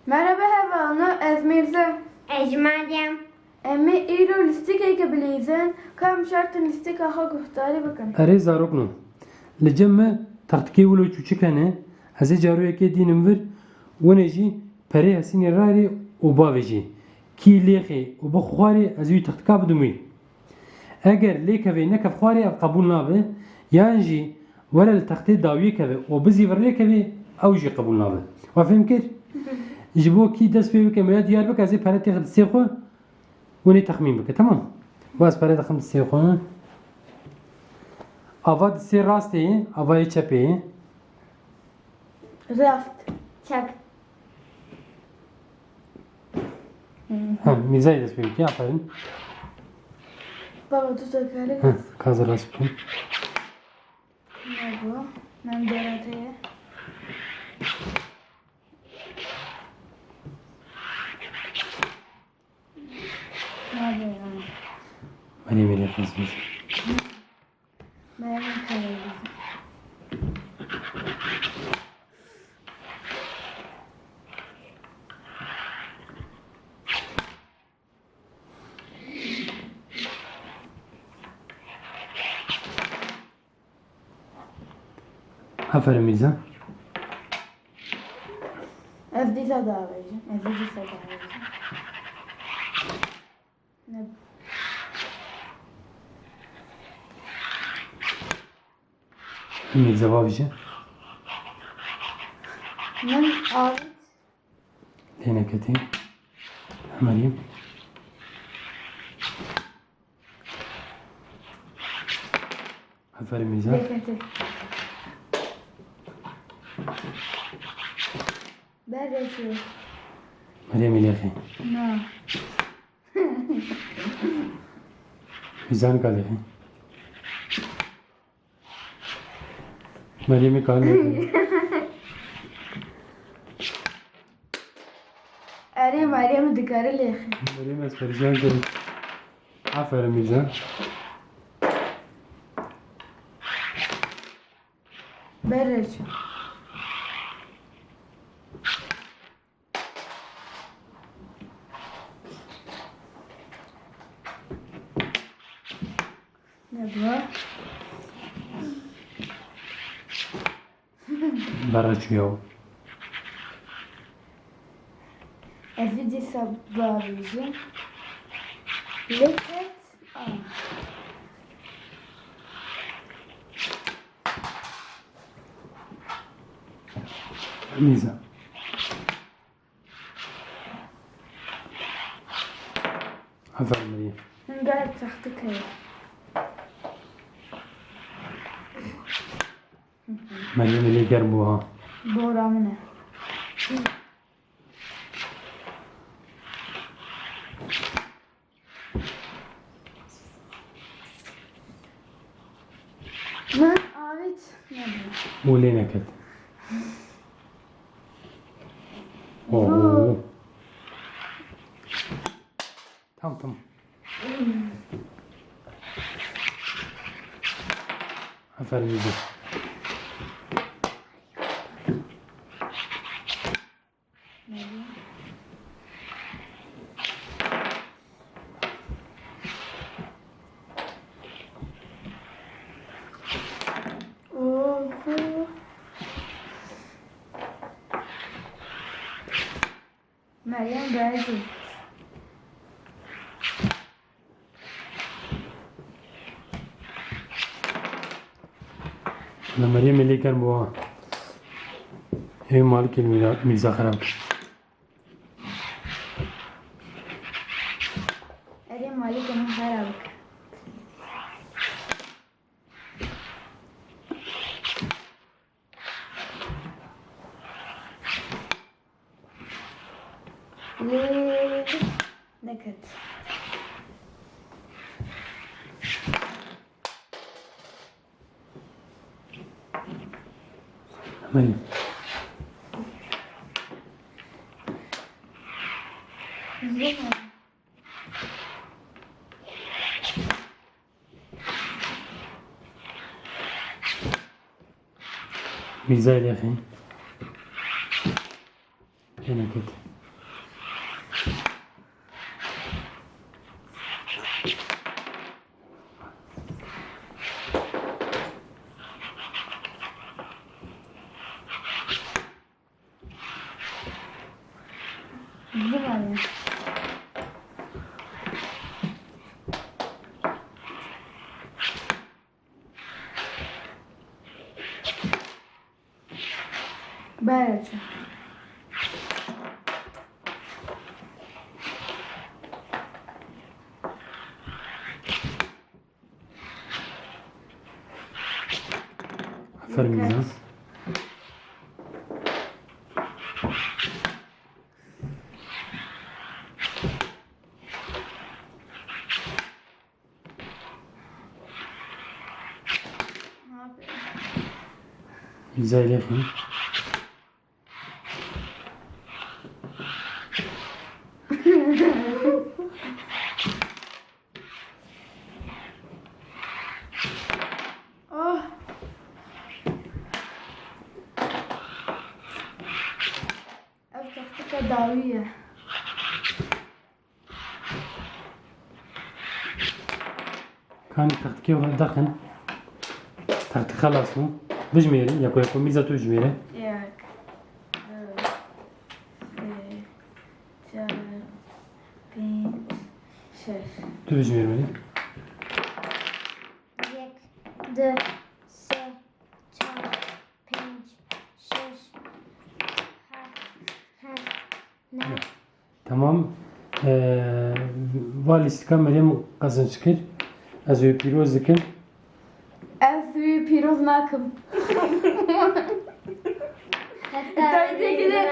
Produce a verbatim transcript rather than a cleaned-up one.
Merhaba hevalno, ez Mîrze. Ez Meryem. Em ê îro lîstikeke bilîzin, ka em şertin lîstika xwe guhdarî bikin. Erê zarokno, li cem me textikê wilo çûçik hene, ez ê caroyekê dînim vir, winê jî perê hesînê rarê û bavê jî. Kî lêxê û bixwarê ez wî textika bidim wî. Eger lê kevê nekev xwarê ev qebûl nabe, yan jî were li textê dawiyê keve û bizî vir lê kevê ew jî qebûl nabe. We fêm kir? Ji bo kî dest pê bike, me ya diyar bike, ez ê pere têxim distê xwe, hûn ê texmîn bike, temam? Bas pere dixim distê xwe. Ava distê rastê ye, ava yê çepê ye. Rast. Çep. Ha, Mîrzayê dest pê bike, aferin. Baba, tu te kare. Ha, kaza rast bikim. Ne bu? Mem derate ye. Hadi ya. Meryem, Meryem, Meryem. Meryem, Meryem. Aferin Mîrze. Ez dîsa diavêjim. Ez dîsa diavêjim. Ne? Mîrze bavêje. Min avêt. Lê neketê. Meryem. Aferin Mîrze. Lê ketê. Berê çû. Meryemê lêxê. Na. Mîrze nika lêxê. Meryemê kar neke. Erê, Meryem dikare lêxê. Meryem, ez perîşan kirim. Aferin Mîrze. Berê çû. Ne bu? Berê çû ya. Ez ê dîsa biavêjim. Lê ket, a. Mîrze. Aferin Meryem. Min gelek textik heye. Meryemê lê germ bû ha. Bora min e. Min avêt nebû. Û lê neket. Oo. Tamam, tamam. Aferin Mîrze. Oho. Meryem bejê. Li Meryemê lê germ bû ha. Ê malikê Mîra-, Mîrza xerab. Erê malikê min xerab bike. Lê neket. Hemen. Zor. Mîrzayê lêxê. Lê neket. Yani. Belki. Aferin Mîna. Güzel yapın. Oh. Ev textika dawî ye. Kanî textikê were daxin. Textik xelas bû. Bijmêrin, yeko yeko mîza tu bijmêre. Yek, du, sê, çar, pênc, şeş. Tu bijmêr bêrî. Yek, du, sê, çar, pênc, şeş, heft, heft, neh. Tamam. Ee, va lîstika Meryem qezenç kir. Ez wê pîroz dikim. Ez wî pîroz nakim. Heta Tabii ki de